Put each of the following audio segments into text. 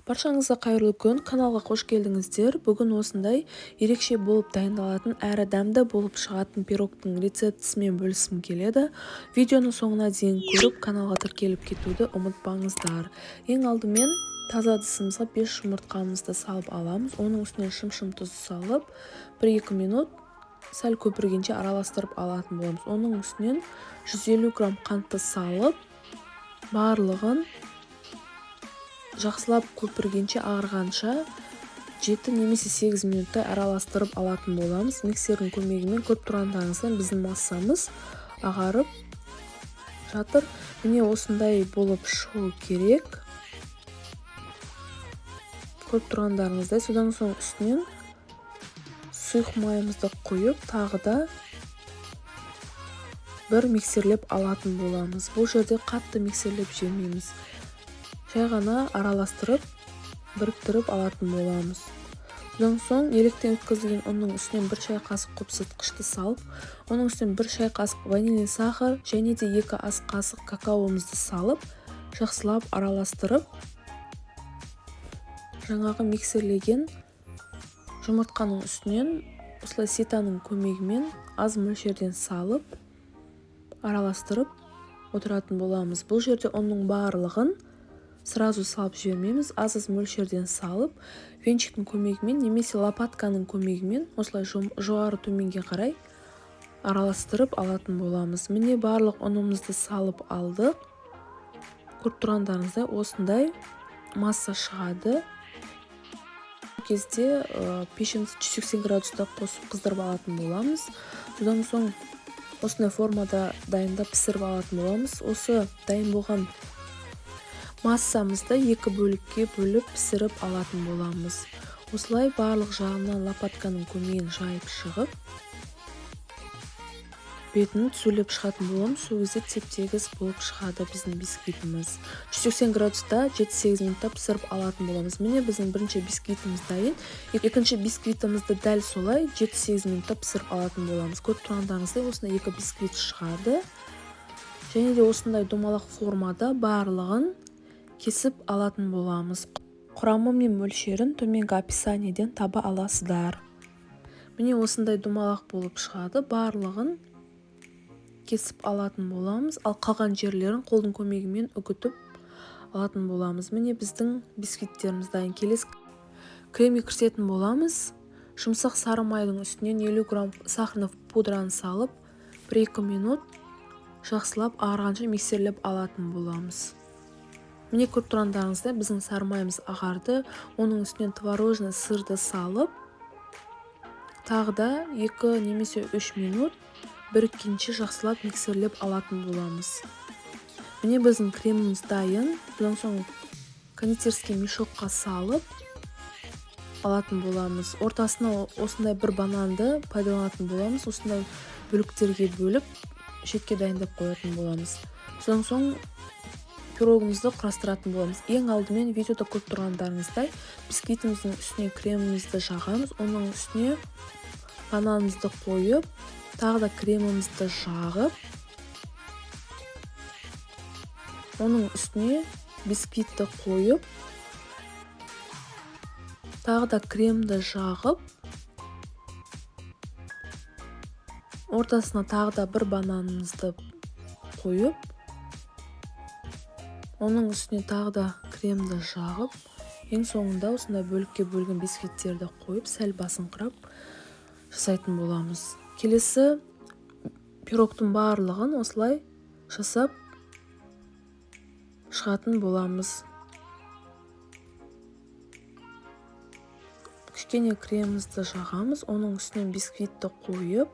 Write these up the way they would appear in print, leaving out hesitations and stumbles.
Баршаңызға қайырлы күн, каналға қош келдіңіздер. Бүгін осындай ерекше болып дайындалатын, әрі дәмді болып шығатын пирогтың рецептісімен бөліскім келеді. Видеоның соңына дейін көріп, каналға тіркеліп кетуді ұмытпаңыздар. Ең алдымен таза ыдысымызға 5 жұмыртқамызды салып аламыз. Оның үстіне шым-шым тұз салып, 1-2 минут сәл көпіргенше араластырып алатын боламыз. Оның үстінен 150 грамм қантты салып, барлығын жақсылап көпіргенше, ағарғанша 7 немесе 8 минуттай араластырып алатын боламыз. Миксердің көмегімен көріп тұрғандарыңыздай біздің массамыз ағарып жатыр. Міне, осындай болып шығу керек. Көріп тұрғандарыңыздай. Содан соң үстінен сұйық майымызды құйып, тағы да бір миксерлеп алатын боламыз. Бұл жерде қатты миксерлеп жемейміз. Жай ғана араластырып, біріктіріп алатын боламыз. Содан соң електен өткізілген ұнның үстінен 1 шай қасық қопсытқышты салып, оның үстінен 1 шай қасық ванильный сахар және де 2 ас қасық какаомызды салып, жақсылап араластырып, жаңағы миксерлеген жұмыртқаның үстінен осылай ситаның көмегімен аз мөлшерден салып, араластырып отыратын боламыз. Бұл жерде ұнның барлығын сразу салып жібермейміз, аз-аз мөлшерден салып, венчиктің көмегімен немесе лопатканың көмегімен осылай жоғары төменге қарай араластырып алатын боламыз. Міне, барлық ұнымызды салып алдық. Көріп тұрғандарыңыздай осындай масса шығады. Бұл кезде пешімізді 180 градуста қосып қыздырып алатын боламыз. Содан соң осындай формада дайындап пісіріп алатын боламыз. Осы дайын болған массамызды екі бөлікке бөліп пісіріп алатын боламыз. Осылай барлық жағынан лопатканың көмегімен жайып шығып, бетін түзулеп шығатын боламыз. Сол кезде теп-тегіс болып шығады біздің бисквитіміз. 180 градуста 7-8 минутта пісіріп алатын боламыз. Міне, біздің бірінші бисквитіміз дайын. Екінші бисквитімізді дәл солай 7-8 минутта пісіріп алатын боламыз. Көріп тұрғандарыңыздай осындай екі бисквит шығады. Және де осындай домалақ формада барлығын кесіп алатын боламыз. Құрамы мен мөлшерін төменгі описаниеден таба аласыздар. Міне, осындай домалақ болып шығады. Барлығын кесіп алатын боламыз. Ал қалған жерлерін қолдың көмегімен үгітіп алатын боламыз. Міне, біздің бисквиттеріміз дайын. Келесі кремге кірісетін боламыз. Жұмсақ сары майдың үстінен 50 грамм сахарный пудраны салып, 1-2 минут жақсылап ағарғанша миксерлеп алатын боламыз. Міне, көріп тұрғандарыңыздай біздің сары майымыз ағарды. Оның үстінен творожный сырды салып, тағы да 2 немесе 3 минут біріккенше жақсылап миксерлеп алатын боламыз. Міне, біздің креміміз дайын. Содан соң кондитерский мешокқа салып алатын боламыз. Ортасына осындай бір бананды пайдаланатын боламыз. Осындай бөліктерге бөліп, шетке дайындап қоятын боламыз. Содан соң пирогымызды құрастыратын боламыз. Ең алдымен видеода көріп тұрғандарыңыздай бисквитіміздің үстіне кремімізді жағамыз. Оның үстіне бананымызды қойып, тағы да кремімізді жағып, оның үстіне бисквитті қойып, тағы да кремді жағып, ортасына тағы да бір бананымызды қойып, оның үстіне тағы да кремді жағып, ең соңында осындай бөлікке бөлген бисквиттерді қойып, сәл басыңқырап жасайтын боламыз. Келесі пирогтың барлығын осылай жасап шығатын боламыз. Кішкене кремімізді жағамыз, оның үстінен бисквитті қойып,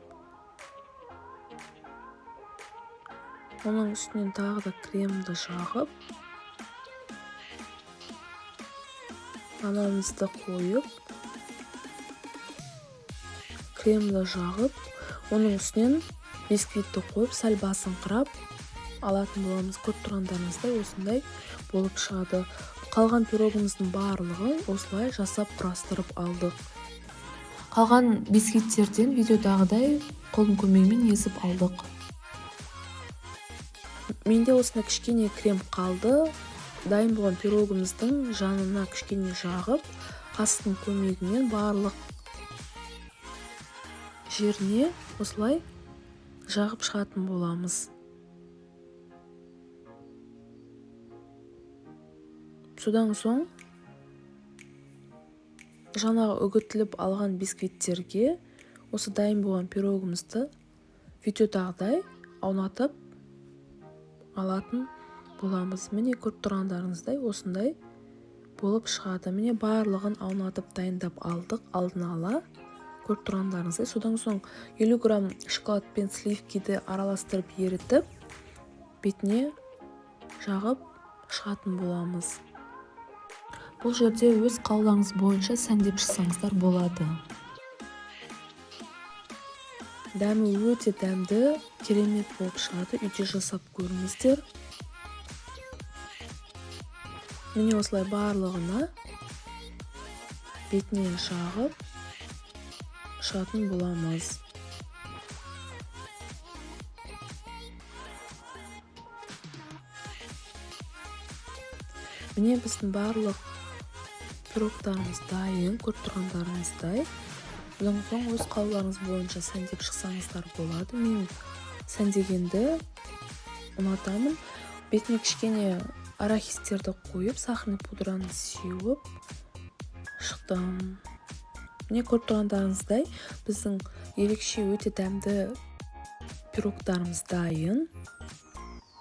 оның үстінен тағы да кремді жағып, бананымызды қойып, кремді жағып, оның үстінен бисквитті қойып, сәл басыңқырап алатын боламыз. Көріп тұрғандарыңыздай осындай болып шығады. Қалған пирогымыздың барлығын осылай жасап құрастырып алдық. Қалған бисквиттерден видеодағыдай қолдың көмегімен езіп алдық. Менде осындай кішкене крем қалды. Дайын болған пирогымыздың жанына кішкене жағып, қасықтың көмегімен барлық жеріне осылай жағып шығатын боламыз. Содан соң жаңағы үгітіліп алған бисквиттерге осы дайын болған пирогымызды видеодағыдай аунатып алатын боламыз. Міне, көріп тұрғандарыңыздай осындай болып шығады. Міне, барлығын аунатып дайындап алдық алдын ала, көріп тұрғандарыңыздай. Содан соң 50 грамм шоколад пен сливкиді араластырып ерітіп, бетіне жағып шығатын боламыз. Бұл жерде өз қалауларыңыз бойынша сәндеп шықсаңыздар болады. Дәмі өте дәмді, керемет болып шығады. Үйде жасап көріңіздер. Міне, осылай барлығына бетіне жағып шығатын боламыз. Міне, біздің барлық пирогтарымыз дайын, көріп тұрғандарыңыздай. Бұдан соң өз қалауларыңыз бойынша сәндеп шықсаңыздар болады. Мен сәндегенді ұнатамын. Бетіне кішкене арахистерді қойып, сахарный пудраны сеуіп шықтым. Міне, көріп тұрғандарыңыздай, біздің ерекше өте дәмді пирогтарымыз дайын.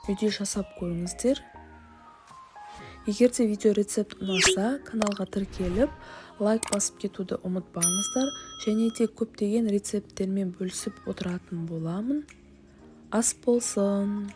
Үйде жасап көріңіздер. Егер де видео рецепт ұнаса, каналға тіркеліп, лайк басып кетуді ұмытпаңыздар. Және де көптеген рецепттермен бөлісіп отыратын боламын. Ас болсын!